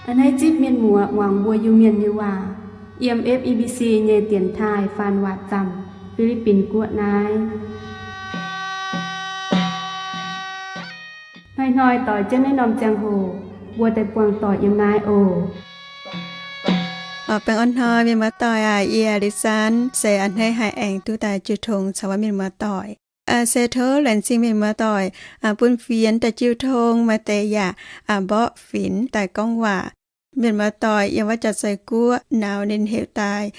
A'hneiv zipv mienh muoz muangx mbuo Iu-Mienh nyei waac yiem F E B C nyei dienx taaih faan waac zaamc Fi^li^bin Guoqv naaiv. Hnoi-hnoi doix jienv naaiv norm ziangh hoc, mbuo daaih buangh doic yiem naaiv oc. Baengh orn hnoi mienh muoz-doic aac, yie Li^san se a'hneiv haih aengx duqv daaih jiu tong caux wuov mienh muoz-doic. Se tov laengz zingh mienh muoz-doic bun fienx daaih jiu tong, maaih deix yaac mborqv finx daaih gorngv waac. Mienh muoz-doic yiem wuov jaax-zei guoqv nauz ninh heuc daaih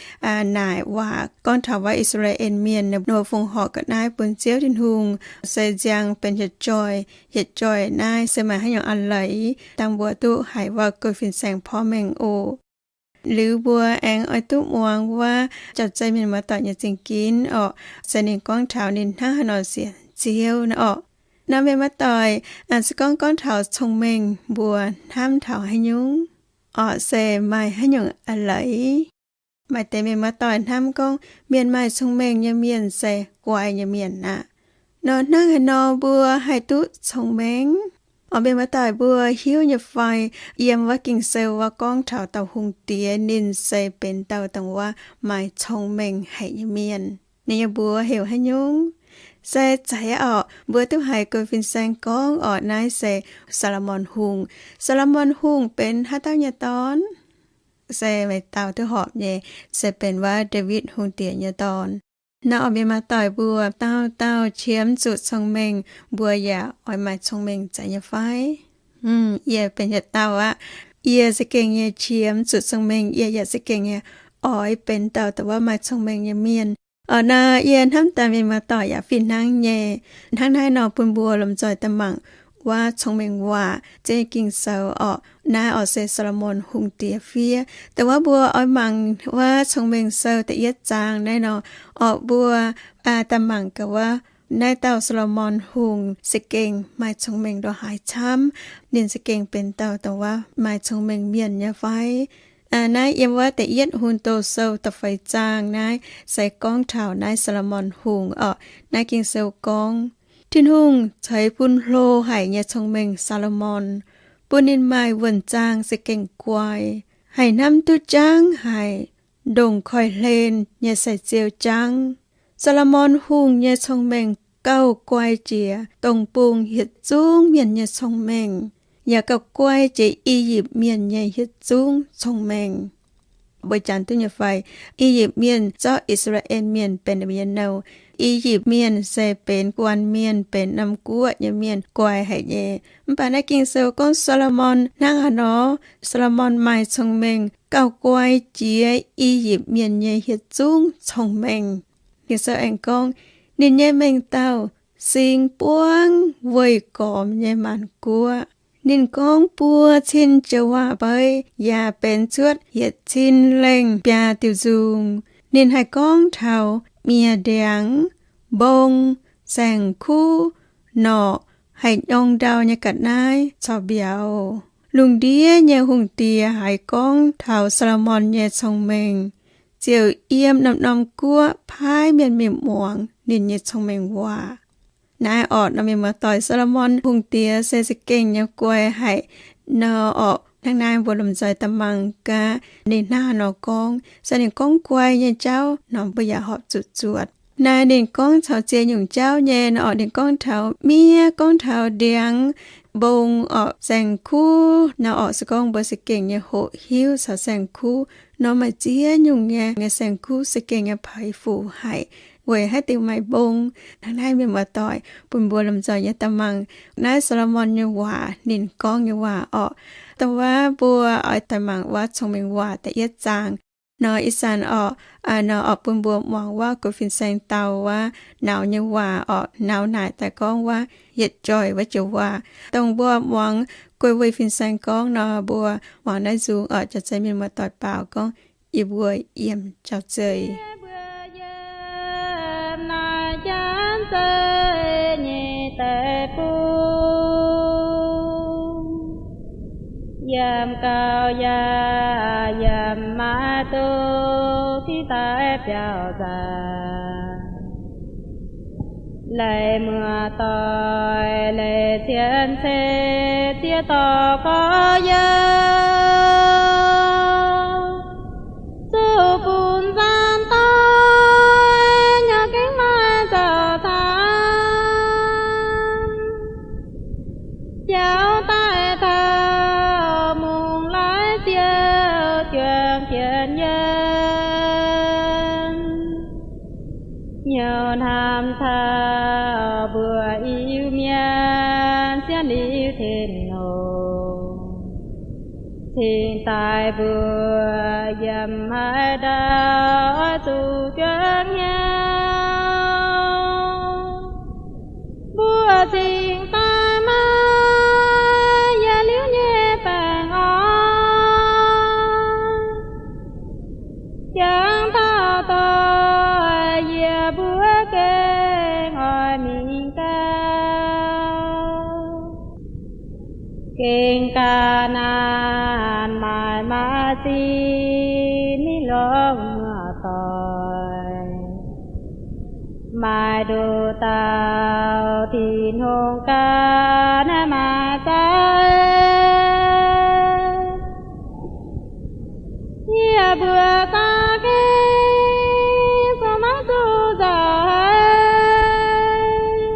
naaic waac gorngv taux wuov I^saa^laa^en Mienh ninh mbuo fongc horc ga'naaiv bun Ziouv Tin-Hungh, se nziang benx hietc joih. Hietc joih naaiv se maaih haaix nyungc a'leiz dangh mbuo duqv haiz wuov guei fin-saeng porv mengh oc. Liuz mbuo aengx oix duqv muangx wuov jaax-zei mienh muoz-doic nyei zingh ginv orqc, se ninh gorngv taux ninh hnangv haaix nor sienx Ziouv naaiv orqc. Naaiv mienh muoz-doic, se gorngv gorngv taux cong-mengh mbuo hnamv taux haaix nyungc orqc, se maaih haaix nyungc a'leiz? Maaih deix mienh muoz-doic hnamv gorngv mienh maaih cong-mengh nyei mienh se guai nyei mienh aqv. Nor hnangv haaix nor mbuo haih duqv cong-mengh? Orqc, mienh muoz-doic mbuo hiuv nyei fai? Yiem wuov Ging-Sou wuov gorngv taux dauh hungh diex ninh se benx dauh dongh wuov maaih cong-mengh haic nyei mienh. Ninh nyei mbuox heuc haaix nyungc? Se zeiz orqc, mbuo duqv haiz guei fin-saeng gorngv orqc, naaiv se Saa^lo^morn Hungh. Saa^lo^morn Hungh benx haaix dauh nyei dorn? Se maaih dauh duqv horpc nyei, se benx wuov Ndaawitv Hungh Diex nyei dorn. Naaiv orqc, mienh muoz-doic mbuo dauh dauh qiemx zuqc cong-mengh, mbuo yaac oix maaih cong-mengh zeiz nyei fai? Yie benx yietc dauh aqv. Yie za'gengh nyei qiemx zuqc cong-mengh, yie yaac za'gengh nyei oix benx dauh dongh wuov maaih cong-mengh nyei mienh. Orqc, naaiv yie hnamv daaih mienh muoz-doic yaac fih hnangv nyei. Hnangv naaiv nor bun mbuo lomh nzoih daaih mangc wuov cong-mengh waac, Ziouv nyei Ging-Sou orqc. Naaiv orqc se Saa^lo^morn Hungh Diex fiev. Dongh wuov mbuo oix mangc wuov Cong-Mengh Sou da'yietv zaang naaiv nor, orqc, mbuo daaih mangc gaax wuov, naaiv dauh Saa^lo^morn Hungh za'gengh maaih cong-mengh ndongc haaix camv. Ninh za'gengh benx dauh dongh wuov maaih cong-mengh mienh nyei fai? Naaiv yiem wuov Da'yietv Hungh Doz Sou da'feix zaang naaiv se gorngv taux naaiv Saa^lo^morn Hungh orqc. Naaiv Ging-Sou gorngv, Tin-Hungh ceix bun hlo haic nyei cong-mengh Saa^lo^morn, bun ninh maaih wuonh zaang za'gengh guai, haih hnamv duqv jangv haic, ndongc koiv-hlen nyei sai-ziou jangv. Saa^lo^morn Hungh nyei cong-mengh gauh guai jiex dongh bung yietc zungv mienh nyei cong-mengh, yaac gauh guai jiex I^yipv Mienh nyei yietc zungv cong-mengh. Mbuo janx duqv nyei fai? I^yipv Mienh zorqv I^saa^laa^en Mienh benx ninh mbuo nyei nouh. I^yipv Mienh se benx guanh mienh, benx norm guoqv nyei mienh, guai haic nyei. Mv baac naaiv Ging-Sou gorngv Saa^lo^morn hnangv haaix nor? Saa^lo^morn maaih cong-mengh gauh guai jiex I^yipv Mienh nyei yietc zungv cong-mengh. Ging-Sou aengx gorngv, ninh nyei mengh dauh sing buangv weih gormx nyei maanc guoqv. Ninh gorngv buo cin joux waac-beiv yaac benx cuotv yietc cin lengh biaa diuh nzung. Ninh haih gorngv taux miev ndiangx, mbong, saeng-kuv, norqc, haih nyorng ndau nyei ga'naaiv caux mbiauz. Lungh ndiev nyei hungh diex haiz gorngv taux Saa^lo^morn nyei cong-mengh, ziouc yiem norm-norm guoqv paaiv mienh mingh muangx ninh nyei cong-mengh waac. Naaiv orqc, norm mienh muoz-doic, Saa^lo^morn Hungh Diex se za'gengh nyei guai haic nor orqc. Hnangv naaiv mbuo lomh nzoih daaih mangc gaax ninh hnangv haaix nor gorngv. Se ninh gorngv guai nyei jauv nor, mbuo yaac horpc zuqc zuotc. Naaiv ninh gorngv taux ziex nyungc jauv nyei nor orqc. Ninh gorngv taux miev, gorngv taux ndiangx, mbong orqc, saeng-kuv nor orqc. Se gorngv mbuo za'gengh nyei hoqc hiuv caux saeng-kuv nor, maaih ziex nyungc nyei, nyei saeng-kuv za'gengh nyei peix fuc haic weic haaix diuc maaih mbong. Hnangv naaiv mienh muoz-doic, bun mbuo lomh nzoih nyei daaih mangc naaiv Saa^lo^morn nyei waac, ninh gorngv nyei waac orqc. Dongh wuov mbuo oix daaih mangc wuov Cong-Mengh Waac da'yietv zaang nor, ih zanc orqc, nor orqc, bun mbuo muangx wuov guei fin-saeng dau wuov nauz nyei waac orqc. Nauz naaic daaih gorngv wuov yietc joih wuov joux waac. Dongh mbuo muangx guei wuov fin-saeng gorngv nor, mbuo muangx naaiv nzung orqc, jauv-zei mienh muoz-doic baaux gorngv, yie mbuo yiem jauv-zei. Yiem gauh yaac yiem maiv duqv daaih biauv nzaac. Leiz muoz-doic, leiz cien-ceqv, ziex dorh gorx-youz, zuqc bun nzaang doic, nyouz gengh maaih zaux cangv. Jauv daaih taux mungh laaix ziouc juangc jienv yiem. Hnyouv hnamv taux mbuo Iu-Mienh sienx liuz Tin-Hungh, cingx daaih mbuo yiem haaix ndau oix zuqc juangc hnyouv. Mbuo cingx daaih maaih yietc liuz nyei baengh orn, jangx taux doic yie mbuo gengh oix mingh gauh. Gengh ga'naaiv maaih maaih zinh ninh longc muoz-doic, maaih nduqc dauh Tin-Hungh ganh maaih zaux. Yie mbuo za'gengh zungv maiv zuqc nzauh haic,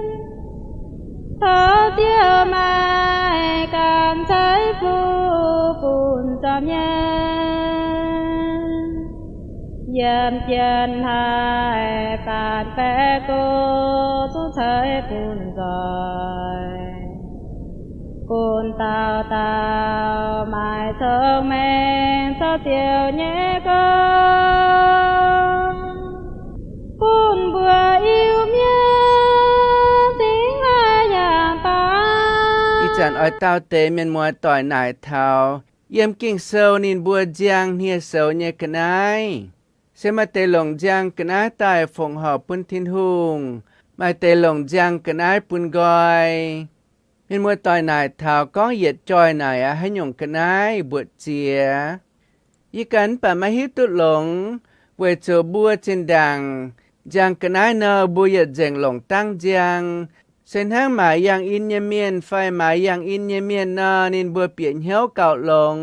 tov Ziouv maaih ganh ceix fuqv bun nzauh mienh. Yiem jienv haic faanv baeqc go zungv ceix bun nzoih, bun dauh dauh maaih cong-mengh caux Ziouv nyei gong, bun mbuo Iu-Mienh zingx haic yangh daaih. Ih zanc oix dau deix mienh muoz-doic naaic taux yiem Ging-Sou ninh mbuo nziang hniev-soux nyei ga'naaiv. Se maaih deix longc nziang ga'naaiv daaih fongc horc bun Tin-Hungh, maaih deix longc nziang ga'naaiv bun nqoi. Mienh muoz-doic naaic taux gorngv yietc joih naaic aqv, haaix nyungc ga'naaiv mbuoqc ziex. Yie ganh mv baac maiv hiuv duqv longx, weic zuqc mbuo zinh ndaangc nziang ga'naaiv nor, mbuo yietc nzengc longc dangv nziang. Se hnangv maaic yangh in nyei mienh fai maaiz yangh in nyei mienh nor, ninh mbuo bieqc hnyouv gauh longx.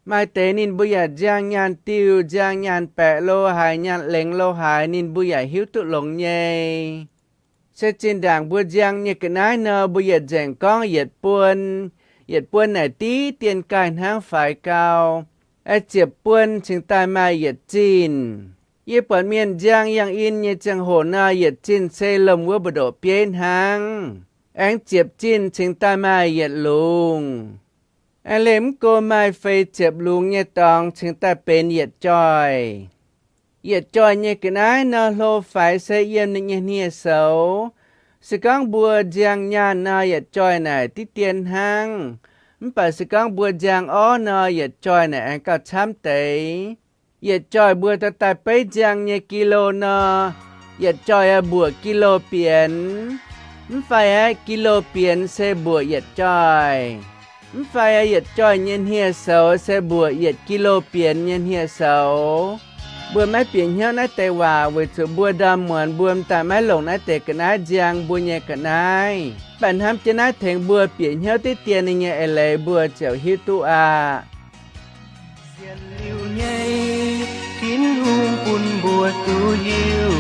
Maaih deix ninh mbuo yaac nziang nyaanh diuh, nziang nyaanh baeqc lo haaix, nyaanh lengx lo haaix, ninh mbuo yaac hiuv duqv longx nyei. Se zinh ndaangc mbuo nziang nyei ga'naaiv nor, mbuo yietc nzengc gorngv yietc buon. Yietc buon naaic diqv dien gaaih hnangv faix gau. Aengx ziepc buon cingx daaih maaih yietc zinh. Yie buatc mienh nziang yangh in nyei ziangh hoc nor, yietc zinh se lomh wuov mbu'ndoqc bieiv hnangv. Aengx ziepc zinh cingx daaih maaih yietc lungz. Aengx leih mv go maaih feix ziepc lungz nyei dorngx cingx daaih benx yietc joih. Yietc joih nyei ga'naaiv nor, hlo faix se yiem ninh nyei hniev-soux. Se gorngv mbuo nziang nyaanh nor, yietc joih naaic diqv dien hnangv. Mv baac se gorngv mbuo nziang orv nor, yietc joih naaic aengx gauh camv deix. Yietc joih mbuo dorh daaih beiv nziang nyei กิโล nor, yietc joih aah mbuoqc กิโล bienx. Mv fai aeqv, กิโล bienx se mbuoqc yietc joih. Mv fai aeqv, yietc joih nyei hniev-soux se mbuoqc yietc กิโล bienx nyei hniev-soux. Mbuo maiv bieqc hnyouv naaiv deix waac weic zuqc mbuo ndorm muonz mbuo m'daaih maiv longc naaiv deix ga'naaiv nziang mbuo nyei ga'naaiv. Mv baac hnamv jienv naaiv tengx mbuo bieqc hnyouv diqv dien ninh nyei eix leiz mbuo ziouc hiuv duqv aqv. Sienx liuz nyei, Tin-Hungh bun mbuo duqv hiuv.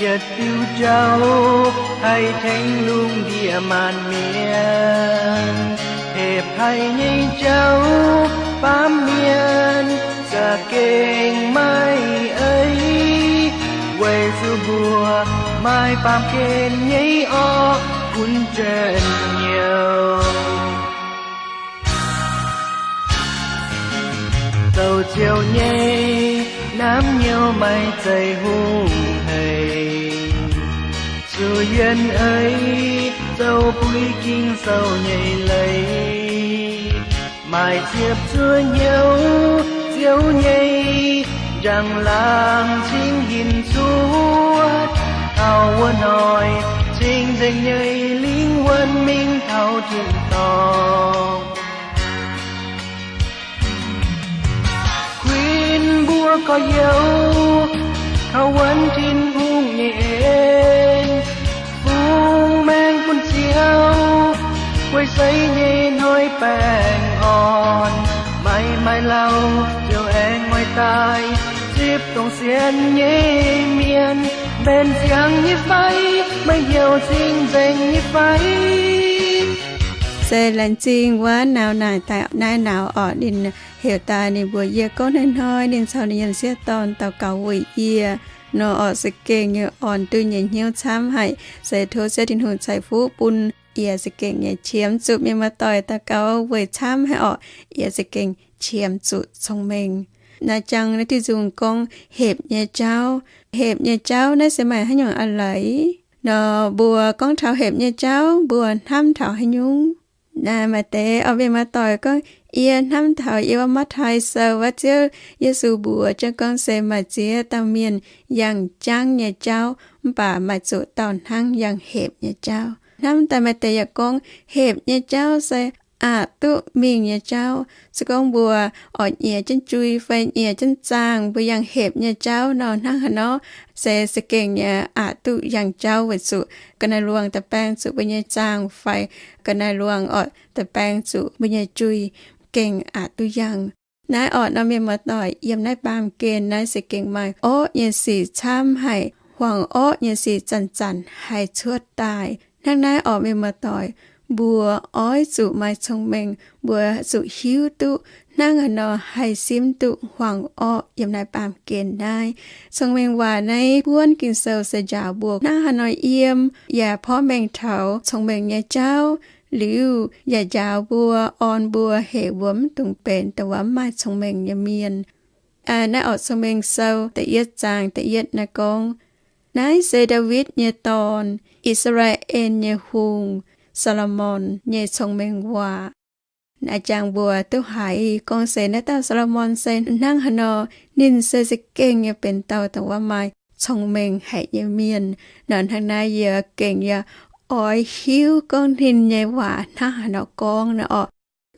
Yietc diuh jauv haih tengx lungh ndiev maanc mienh. Hepv haic nyei jauv baamh mienh za'gengh maiv eix, weic zuqc mbuo maaih baamh gen nyei orqv bun njien-youh. Zoux Ziouv nyei naamv nyouz maiv zeiz hungh hec. Zuqc yienh eix zoux buix Ging-Sou nyei leiz, maaih ziepc zuoqv hnyouv Ziouv nyei njang-laangc cingx hinc cuotv taux wuov hnoi, cingx nzengc nyei lingh wuonh mingh taux tin-dorngh. Kuinx mbuo gorx-youz kaux wuonx Tin-Hungh nyei en. nyei mienh, mbenc ziangx nyei fai? Meih heuc cing-nzengc nyei fai? Se laengz zingh wuov nauz naaic daaih naaiv nauz orqc, ninh heuc daaih ninh mbuox yie gorngv hnoi-hnoi ninh caux ninh nyei sieqv dorn daux gaux weic yie. Nor orqc, za'gengh nyei orn duqv nyei hnyouv camv haic. Se tov Ziouv Tin-Hungh ceix fuqv bun yie za'gengh nyei qiemx zuqc mienh muoz-doic daux gaux weic camv haic orqc, yie za'gengh qiemx zuqc cong-mengh. Naaiv jangx naaiv diuh nzung gorngv hepc nyei jauv. Hepc nyei jauv naaiv se maaih haaix nyungc a'leiz? Nor mbuo gorngv taux hepc nyei jauv, mbuo hnamv taux haaix nyungc? Naaiv maaih deix orqc, mienh muoz-doic gorngv, yie hnamv taux yiem wuov Matv^tai Sou wuov, Ziouv Yesu mbuox jienv gorngv se maaih ziex dauh mienh yangh jangv nyei jauv, mv baac maaih zuqc dauh hnangv yangh hepc nyei jauv. Hnamv daaih maaih deix yaac gorngv hepc nyei jauv se aqc duqv mingh nyei jauv. Se gorngv mbuo orqc nyiex jienv jui fai nyiex jienv zaangh, mbuo yangh hepc nyei jauv nor, hnangv haaix nor se za'gengh nyei aqc duqv yangh jauv weic zuqc ga'naaiv-luangh da'baeng zuqc mbuo nyei zaangh fai ga'naaiv-luangh orqc da'baeng zuqc mbuo nyei jui gengh aqc duqv yangh. Naaiv orqc nor, mienh muoz-doic, yiem naaiv baamh gen naaiv se gengh maaih orqv nyei sic camv haic, huaang orqv nyei sic zanc-zanc haih cuotv daaih. Hnangv naaiv orqc, mienh muoz-doic, mbuo oix zuqc maaih cong-mengh, mbuo zuqc hiuv duqv hnangv haaix nor haih simv duqv huaang orqv yiem naaiv baamh gen naaiv. Cong-mengh waac naaiv buonv Ging-Sou se njaaux mbuo hnangv haaix nor yiem, yaac porv mengh taux cong-mengh nyei jauv, liuz yaac njaaux mbuo, orn mbuo, hec mbuo mv dungx benx dongh wuov mv maaih cong-mengh nyei mienh. Naaiv orqc, Cong-Mengh Sou da'yietv zaang da'yietv naaiv gorngv, naaiv se Ndaawitv nyei dorn, I^saa^laa^en nyei hungh, Saa^lo^morn nyei cong-mengh waac. Naaiv jangx mbuo duqv haiz gorngv se naaiv dauh Saa^lo^morn se hnangv haaix nor, ninh se za'gengh nyei benx dauh dongh wuov maaih cong-mengh haic nyei mienh. Nor hnangv naaiv yie gengh yaac oix hiuv gorngv ninh nyei waac hnangv haaix nor gorngv naaiv orqc.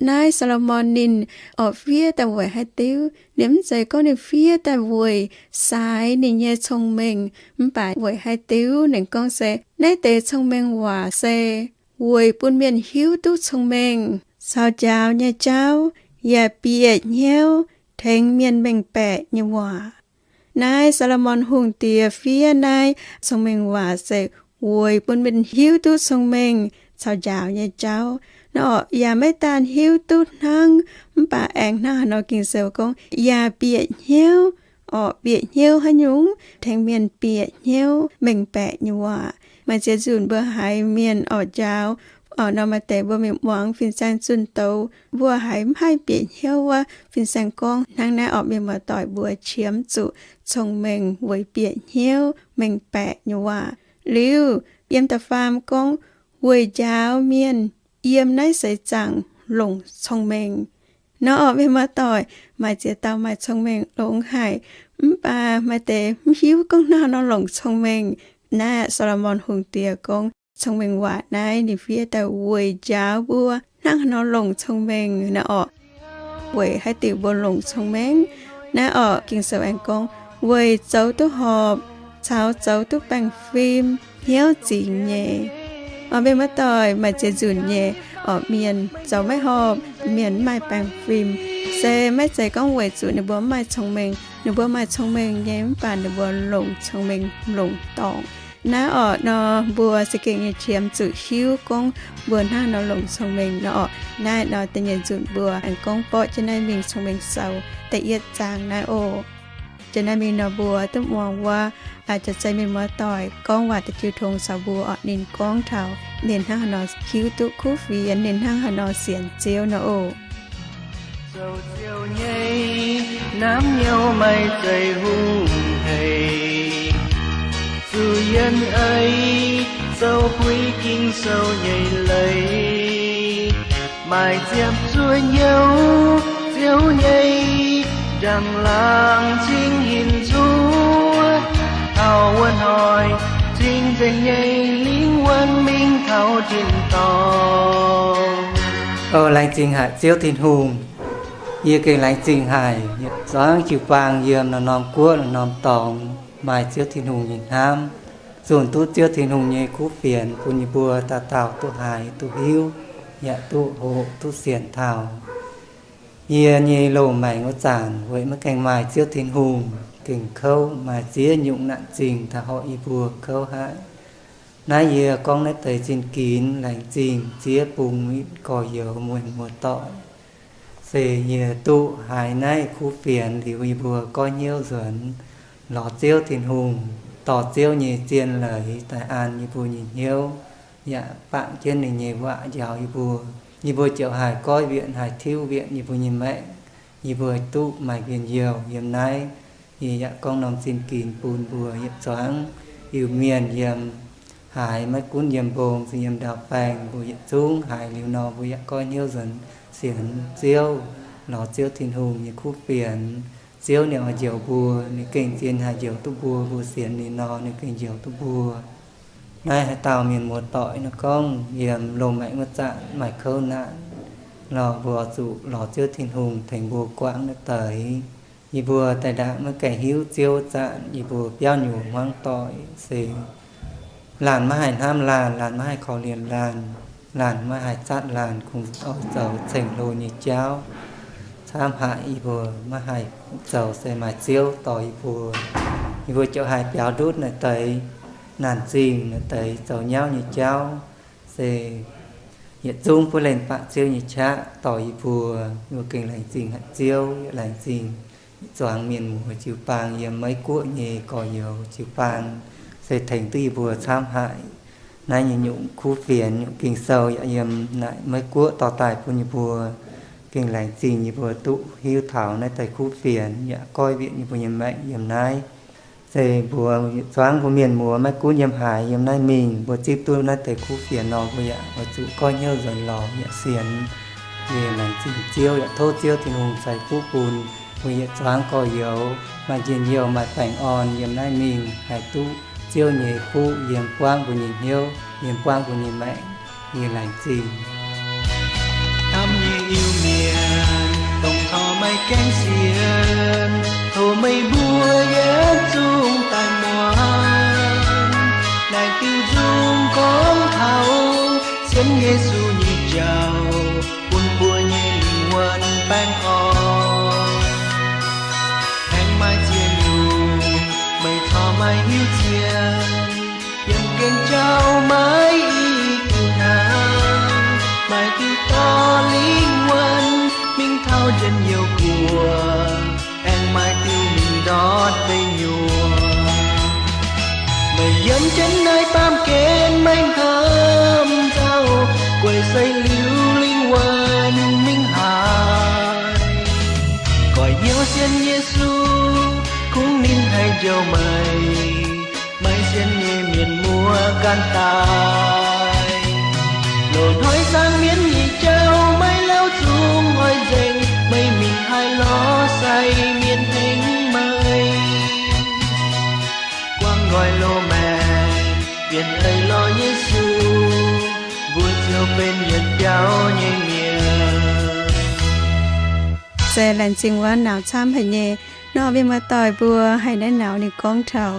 Naaiv Saa^lo^morn ninh orqc fiev daaih weic haaix diuc? Ninh mv zeiz gorngv ninh fiev daaih weic saaix ninh nyei cong-mengh, mv baac weic haaix diuc ninh gorngv se naaiv deix cong-mengh waac se weic bun mienh hiuv duqv cong-mengh, caux njaaux nyei jauv, yaac bieqc hnyouv tengx mienh mengh baeqc nyei waac. Naaiv Saa^lo^morn Hungh Diex fiev naaiv cong-mengh waac se weic bun mienh hiuv duqv cong-mengh caux njaaux nyei jauv. Nor orqc, yaac maiv daan hiuv duqv hnangv, mv baac aengx hnangv haaix nor Ging-Sou gorngv yaac bieqc hnyouv. Orqc, bieqc hnyouv haaix nyungc? Tengx mienh bieqc hnyouv mengh baeqc nyei waac. Maaih ziex nzunc mbuo haiz mienh orqc njaaux, orqc nor maaih deix mbuo mingh muangx fin-saeng zunh douz, mbuo haiz mv haih bieqc hnyouv wuov fin-saeng gorngv. Hnangv naaiv orqc, mienh muoz-doic, mbuo qiemx zuqc cong-mengh weic bieqc hnyouv mengh baeqc nyei waac. Liuz yiem da'faam gorngv weic njaaux mienh yiem naaiv seix zaangc longc cong-mengh. Nor orqc, mienh muoz-doic, maaih ziex dauh maaih cong-mengh longx haic, mv baac maaih deix mv hiuv gorngv hnangv haaix nor longc cong-mengh. Naaiv Saa^lo^morn Hungh Diex gorngv cong-mengh waac naaiv ninh fiev daaih weic njaaux mbuo hnangv haaix nor longc cong-mengh naaiv orqc. Weic haaix diuc mbuo longc cong-mengh? Naaiv orqc, Ging-Sou aengx gorngv, weic zoux duqv horpc caux zoux duqv baengh fim hnyouv zingx nyei. Orqc, mienh muoz-doic, maaih ziex nzunc nyei orqc, mienh zoux maiv horpc, mienh mv maaih baengh fim, se maiv zeiz gorngv weic zuqc ninh mbuo mv maaih cong-mengh. Ninh mbuo maaih cong-mengh nyei, mv baac ninh mbuo longc cong-mengh longc dorngc. Naaiv orqc nor, mbuo za'gengh nyei qiemx zuqc hiuv gorngv mbuo hnangv nor longc cong-mengh nor orqc. Naaiv nor da'nyeic nzunc mbuo aengx gorngv borqv jienv naaiv mingh Cong-Mengh Sou da'yietv zaang naaiv oc. Jiex naaiv mingh nor mbuo duqv muangx wuov jaax zei mienh muoz-doic gorngv waac da'jiu tong caux mbuo orqc, ninh gorngv taux ninh hnangv haaix nor hiuv duqv kuv fienx, ninh hnangv haaix nor sienx Ziouv nor oc. Zoux Ziouv nyei naamh nyouz maaih zeiv hungh hec, zuqc yienh ei zoux buix Ging-Sou nyei leiz, maaih ziepc zuoqv hnyouv Ziouv nyei njang-laangc cingx hinc nzuov, taux wuov hnoi cing-nzengc nyei lingh wuonh mingh taux tin-dorngh. O laengz zingh haic Ziouv Tin-Hungh. Yie gengh laengz zingh haic, zuangx jiu-baang yiem norm-norm guoqv norm-norm dorngx maaih Ziouv Tin-Hungh nyei hnamv, zunh duqv Ziouv Tin-Hungh nyei kuv fienx bun yie mbuo dauh dauh duqv haiz duqv hiuv, yaac duqv hoqc duqv sienx taux. Yie nyei loz-maengc wuov zanc weic maiv gaengh maaih Ziouv Tin-Hungh, gengh kouv, maaih ziex nyungc naanc zingh taux horpc yie mbuo kouv haic. Naaiv yie gorngv naaiv deix zinh ginx laengz zingh ziex bung gorx-youz mienh muoz-doic. Se yie duqv haiz naaiv kuv fienx liuz, yie mbuo goiv hnyouv nzuonx lorz Ziouv Tin-Hungh, dorh Ziouv nyei zien leiz daaih an yie mbuo nyei hnyouv, yaac bangc jienv ninh nyei waac njaaux yie mbuo. Yie mbuo ziouc haih goiv wienh, haih tiuv wienh yie mbuo nyei maengc. Yie mbuo duqv maaih njien-youh yiem naaiv. Yie yaac gorngv norm zinh ginx bun mbuo yietc zuangx Iu-Mienh yiem, haiz maiv gunv yiem mbong, se yiem ndau-baeng, mbuo yietc zungv haiz liuz nor, mbuo yaac goiv hnyouv nzuonx sienx Ziouv, lorz Ziouv Tin-Hungh nyei kuv fienx. Ziouv ninh oix njoux mbuo, ninh gengh zien haih njoux duqv mbuo. Mbuo sienx ninh nor, ninh gengh njoux duqv mbuo. Naaiv haaix dauh mienh muoz-doic nor gorngv yiem loz-maengc wuov zanc maaih kouv naanc lorh, mbuo zuqc lorz Ziouv Tin-Hungh tengx mbuo guangc naaiv deix. Yie mbuo daaih ndaangc maiv gaengh hiuv Ziouv zanc, yie mbuo biauv nyuoz hmuangv doic se laanh maiv haih hnamv laanh, laanh maiv haih korv-lienh laanh, laanh maiv haih zatv laanh, kungx oix zoux ceng-hlo nyei jauv camv haic. Yie mbuo maiv haih zoux, se maaih Ziouv dorh yie mbuo, yie mbuo ziouc haih biaux ndutv naaiv deix naanc zingh, naaiv deix zoux nyauv nyei jauv. Se yietc zungv buov lenh baac Ziouv nyei qaqv dorh yie mbuo, yie mbuo gengh laengz zingh haic Ziouv, yaac laengz zingh zuangx mienh muoz jiu-baang yiem Meiv Guoqv nyei gorx-youz jiu-baang, se tengx duqv yie mbuo camv haic. Naaiv nyei nyungc kuv fienx, nyungc Ging-Sou yaac yiem naaic Meiv Guoqv dorh daaih bun yie mbuo. Gengh laengz zingh yie mbuo duqv hiuv taux naaiv deix kuv fienx yaac goiv wienh yie mbuo nyei maengc yiem naaiv. Se mbuo yietc zuangx mbuo mienh muoz maiv gunv yiem haaix, yiem naaiv mingh mbuo zipv duqv naaiv deix kuv fienx nor, mbuo yaac oix zuqc goiv hnyouv nzuonx lorz yaac sienx. Yie laengz zingh Ziouv yaac tov Ziouv Tin-Hungh ceix fuqv bun mbuo yietc zuangx gorx-youz maaih njien-youh maaih baengh orn yiem naaiv mingh, haih duqv Ziouv nyei fuqv yiem buangv mbuo nyei hnyouv, yiem buangv mbuo nyei maengc. Yie laengz zingh. Hnamv nyei Iu-Mienh, dongh taux maiv gaengh sienx, tov meih mbuo yietc zungv daaih muangx. Naaiv diuh nzung gorngv taux sienx Yesu nyei jauv bun mbuo nyei lingh wuonh baengh orn. Aengx maaih ziex nyungc meih corc maiv hiuv cien, yiem gengh jauv maiv i diuh hnangv, maaih diuh dorh lingh wuonh mingh taux njien-youh guoqv, aengx maaih diuh mingh ndortv deic nyuoqc. Meih yiem jienv naaiv baamh gen maiv hnamv nzauh, gueic seix liuz lingh wuonh mingh haaix. Gorx-youz sienx Yesu, kungx ninh haih njoux meih. Maiv sienx nyei mienh muoz gan daaih, loz-hnoi zaangc mienv nyei jauv maiv lauh zungv oix nzengc, meih mingh haaix lorz sai mienh hengx meih. Guangc nqoi loz-maengc, mienh eix lorz Yesu, mbuo ziouc benx yietc biauv nyei mienh. Se laengz zingh wuov nauz camv haic nyei. Nor mienh muoz-doic mbuo haiz naaiv nauz ninh gorngv taux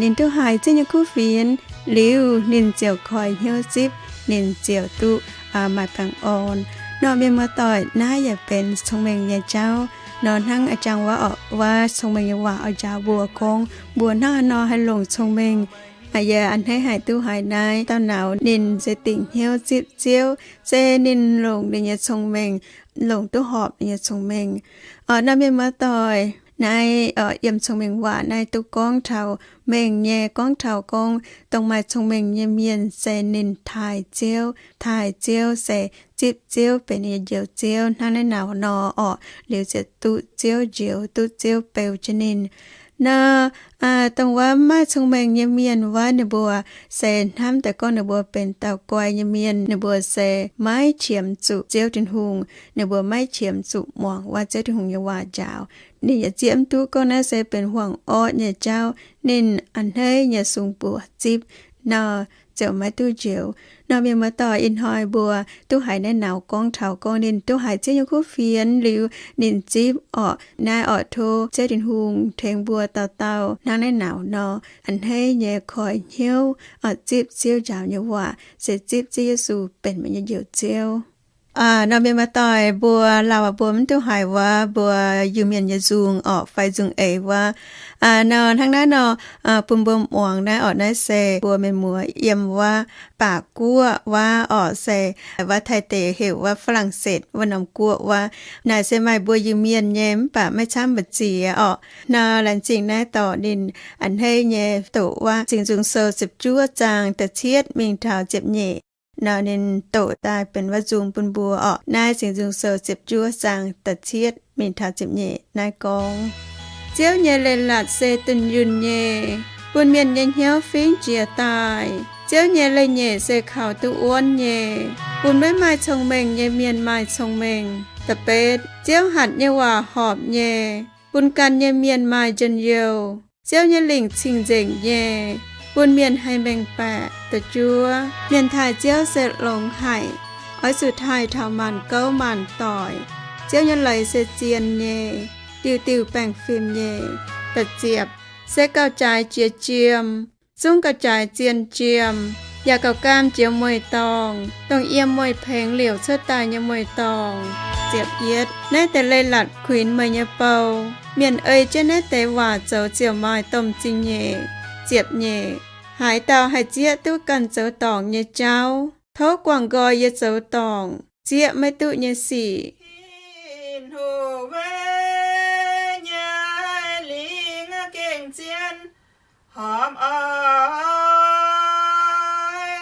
ninh duqv haiz Ziouv nyei kuv fienx liuz, ninh ziouc koi hnyouv zipv, ninh ziouc duqv maaih baengh orn. Nor mienh muoz-doic, naaiv yaac benx cong-mengh nyei jauv. Nor hnangv a'jang wuov orqc, wuov cong-mengh nyei waac oix njaaux mbuo gorngv, mbuo hnangv haaix nor haih longc cong-mengh. Yie a'hneiv haic duqv haiz naaiv dauh nauz ninh se dingc hnyouv zipv Ziouv, se ninh longc ninh nyei cong-mengh, longc duqv horpc ninh nyei cong-mengh. Nor mienh muoz-doic, naaiv yiem cong-mengh waac naaiv duqv gorngv taux mengh nyei, gorngv taux gorngv dongh maaih cong-mengh nyei mienh se ninh taaih Ziouv. Taaih Ziouv se zipv Ziouv benx ninh nyei Njoux Ziouv hnangv naaiv nauz nor orqc, liuz ziouc duqv Ziouv njoux, duqv Ziouv beu jienv ninh. Nor dongh wuov maiv maaih cong-mengh nyei mienh wuov, ninh mbuo se hnamv deix gorngv ninh mbuo benx dauh guai nyei mienh, ninh mbuo se maiv qiemx zuqc Ziouv Tin-Hungh, ninh mbuo maiv qiemx zuqc muangx wuov Ziouv Tin-Hungh nyei waac njaaux. Ninh yaac zieqv mv duqv gorngv naaiv se benx huaang-orqv nyei jauv, ninh a'hneiv nyei sung buoz zipv nor, ziouc maiv duqv njoux. Nor mienh muoz-doic, ih hnoi mbuo duqv haiz naaiv nauz gorngv taux gorngv ninh duqv haiz Ziouv nyei kuv fienx liuz, ninh zipv orqc. Naaiv orqc tov Ziouv Tin-Hungh tengx mbuo dauh dauh hnangv naaiv nauz nor, a'hneiv nyei koi hnyouv zipv Ziouv njaaux nyei waac, se zipv Ziouv Yesu benx meih nyei Njoux Ziouv. Nor mienh maaih doic mbuo lauh mbuo mv duqv haiz wuov mbuo Iu-Mienh nyei nzung orqc fai nzung eix wuov. Nor hnangv naaiv nor, bun mbuo muangx naaiv orqc, naaiv se mbuo mienh muoz yiem wuov baac guoqv wuov orqc, se wuov Taiv deic heuc wuov Faa^lang^setc wuov norm guoqv wuov. Naaic se maaih mbuo Iu-Mienh nyei mv baac maiv camv mbu'ziex orqc. Nor laengz zingh naaiv dorc ninh a'hneiv nyei doqc wuov Singx Nzung Sou ziepc juov zaang da'cietv mingh taux ziepc nyeic. Nor ninh doqc daaih benx wuov nzung bun mbuo orqc. Naaiv Singx Nzung Sou ziepc juov zaang da'cietv mingh taux ziepc nyeic naaiv gorngv, Ziouv nyei leiz-latc se dunh yunh nyei, bun mienh nyei hnyouv fingx jiex daaih. Ziouv nyei leiz-nyeic se kaux duqv wuonv nyei, bun maiv maaih cong-mengh nyei mienh maaih cong-mengh. Da'betv, Ziouv hatc nyei waac horpc nyei, bun ganh nyei mienh maaih njien-youh. Ziouv nyei lingc cing-nzengc nyei, bun mienh haih mengh baeqc. Da'juov, mienh taaih Ziouv se longx haic, oix zuqc taaih taux maanc gouv maanc doic. Ziouv nyei leiz se zien nyei, diuh diuh baengh fim nyei. Da'ziepc, se gauh jaaix jiex jiem, zungv gauh jaaix zien jiem, yaac gauh gaam jiex mueiz-dorngh, dongh yiem mueiz-pengx liouc cuotv daaih nyei mueiz-dorngh. Ziepc yietv, naaiv deix leiz-latc kuinx meih nyei bou. Mienh ei jienv naaiv deix waac zoux ziouc maaih domh zingh nyeic. Ziepc nyeic, haaix dauh haih zieqv duqv ganh zoux dorngc nyei jauv? Tov guangc nqoi yie zoux dorngc, zieqv maiv duqv nyei sic. Tin-Hungh weic nyei lingc gengh zien, horpc oix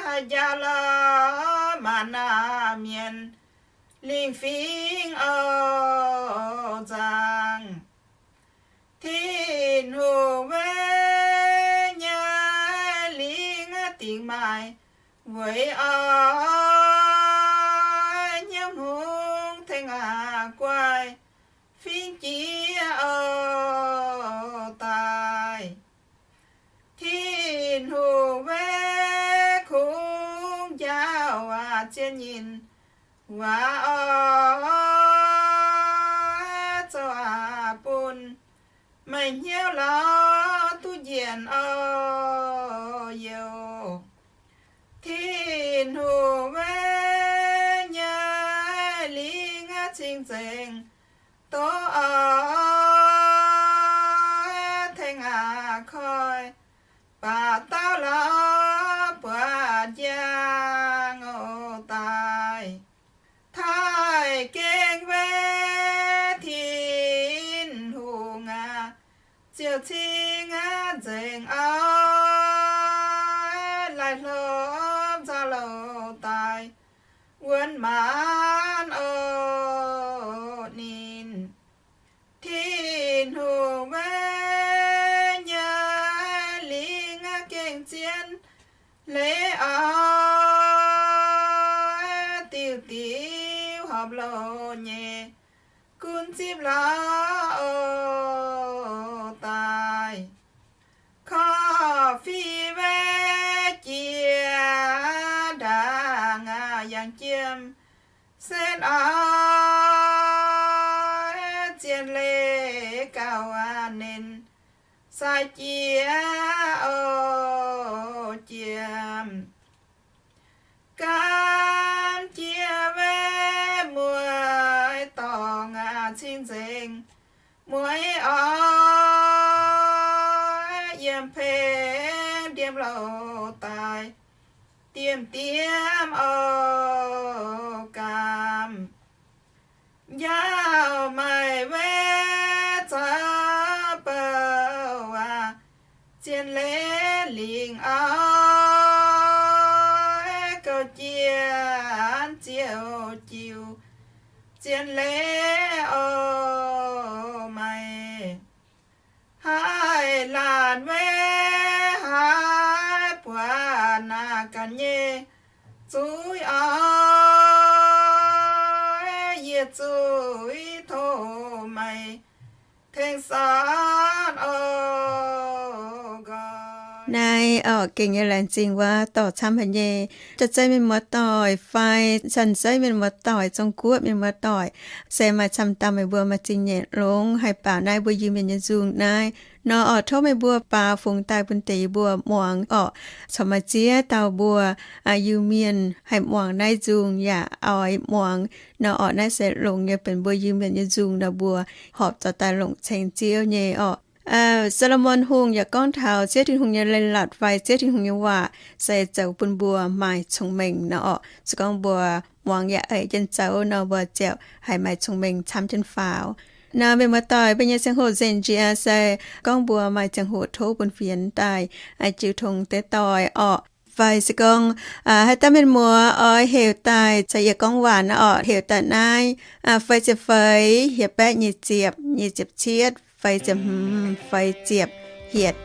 haih njaaux lorz maanc naamh mienh lingc fingx oix nzangc. Tin-Hungh weic nyei lingc dingc maaic, weic oix hnyouv hngongx tengx aqc guaih fingx jiex oix daaih. Tin-Hungh weic kungx njaaux waac zien nyinh, waac oix zoux aqc bun meih hnyouv lorz duqv njiec oix youh. Tin-Hungh weic nyei lingc cing-nzengc, dov oix tengx aqc koiv, baac dauh lorz buatc njang oix daaih. Taaih gengh weic Tin-Hungh aqv, ziouc cing nzengc oix laih hlopv nzauh louc daaih, wuonx maanc oix ninh. Tin-Hungh weic nyei lingc gengh zien, leiz oix diuh diuh horpc loz nyei, gunv zipv lorz oix daaih. Korv-fiqv weic jiex ndaangc aqv, yangh jiem setv oix zien leiz gauh aqv, ninh sai jiex oix jiem. Gaam jiex weic mueiz dorngc aqv, cing-nzengc mueiz oix yiem pengx ndiemv louc daaih, diemv diemv oix gaam. Njaaux meih weic zaux bouh waac, zien leiz lingc oix gouv jienv ziouc jiu, zien leiz oix meih haih laanh weic haaix buatc naaic ganh nyei zuiz oix, yie zuqc tov meih tengx saatv oix nqoi. Naaiv Orqc, gengh nyei laengz zingh wuov dorh camv haic nyei. Jaav zeiv mienh muoz-doic fai cien zeiv mienh muoz-doic, Zong-Guoqv mienh muoz-doic, se maaih camv dauh meih mbuo maaih zingh nyeic longx haih baaux naaiv mbuo Iu-Mienh nyei nzung naaiv nor, orqc, tov meih mbuo baaux fungx daaih bun deix yie mbuo muangx orqc. Corc maaih ziex dauh mbuo Iu-Mienh haih muangx naaiv nzung yaac oix muangx nor, orqc, naaiv se longx nyei benx mbuo Iu-Mienh nyei nzung nor, mbuo horpc zuqc daaih longc ceng Ziouv nyei orqc. Saa^lo^morn Hungh yaac gorngv taux Ziouv Tin-Hungh nyei leiz-latc fai Ziouv Tin-Hungh nyei waac se zoux bun mbuo maaih cong-mengh nor, orqc. Se gorngv mbuo muangx yaac eix jienv zoux nor, mbuo ziouc haih maaih cong-mengh camv jienv faaux. Nor mienh muoz-doic, mbuo nyei ziangh hoc nzengc njiec se gorngv mbuo maaih ziangh hoc tov bun fienx daaih jiu tong deix doic orqc. Fai se gorngv haaix dauh mienh muoz oix heuc daaih caux yie gorngv waac nor, orqc, heuc daaih naaiv, feix ziepc feix, hietc baeqv nyic ziepc, nyic ziepc cietv, feix ziepc hmz, feix ziepc hietc.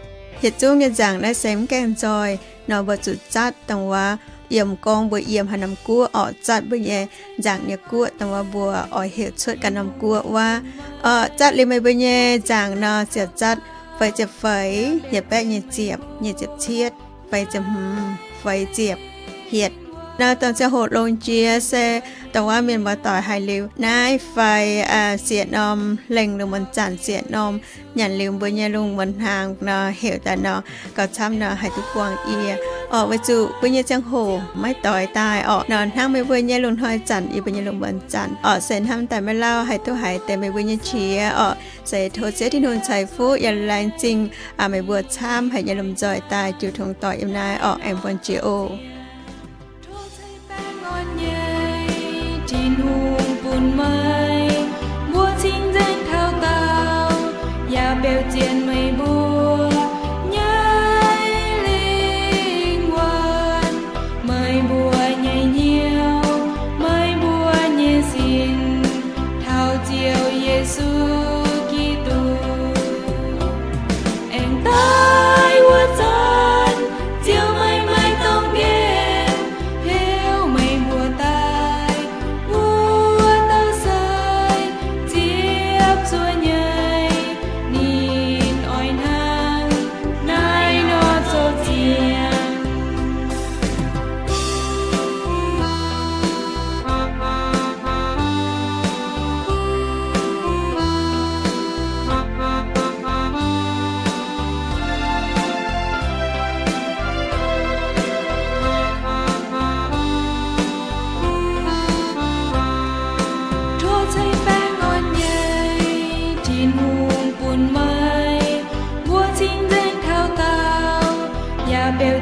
Hietc zungv nyei nzaangc naaiv se mv gaengh nzoih nor, mbuo zuqc zatv dongh wuov yiem gorngv mbuo yiem haaix norm guoqv orqc, zatv mbuo nyei nzaangc nyei guoqv dongh wuov mbuo oix heuc cuotv ganh norm guoqv wuov. Orqc, zatv liuz meih mbuo nyei nzaangc nor ziouc zatv feix ziepc feix, hietc baeqv nyic ziepc, nyic ziepc cietv, feix ziepc hmz, feix ziepc hietc. Nor dongh ziangh hoc longx jiex se dongh wuov mienh muoz-doic haiz liuz naaiv fai siec norm lengh lungh muonz zanc, siec norm nyanc liuz mbuo nyei lungh muonz hnaangx nor, heuc daaih nor, gauh camv nor haih duqv buangh yie orqc, weic zuqc mbuo nyei ziangh hoc maiv doix daaih orqc. Nor hnangv meih mbuo nyei lungh hnoi zanc, yie mbuo nyei lungh muonz zanc orqc, se hnamv daaih maiv lauh haih duqv haiz deix meih mbuo nyei qiex orqc. Se tov Ziouv Tin-Hungh ceix fuqv yaac laengz zingh meih mbuo camv haic nyei lomh nzoih daaih jiu tong doic yiem naaiv orqc. Aengx buangh jiex oc. Tin-Hungh bun meih mbuo cing-nzengc taux daauh, yaac beu zien meih mbuo nyei lingh wuonh, meih mbuo nyei hnyouv, meih mbuo nyei sin, taux Ziouv Yesu Giduc aengx daaih wuov zanc, Ziouv meih maaih dongh nqemh heuc meih mbuo daaih. Wuov dauh sai ziepv zuoqv nyei, ninh oix hnangv naaiv nor zoux ziangx. Tov ceix baengh orn nyei Tin-Hungh bun meih mbuo cing-nzengc taux daauh, yaac beu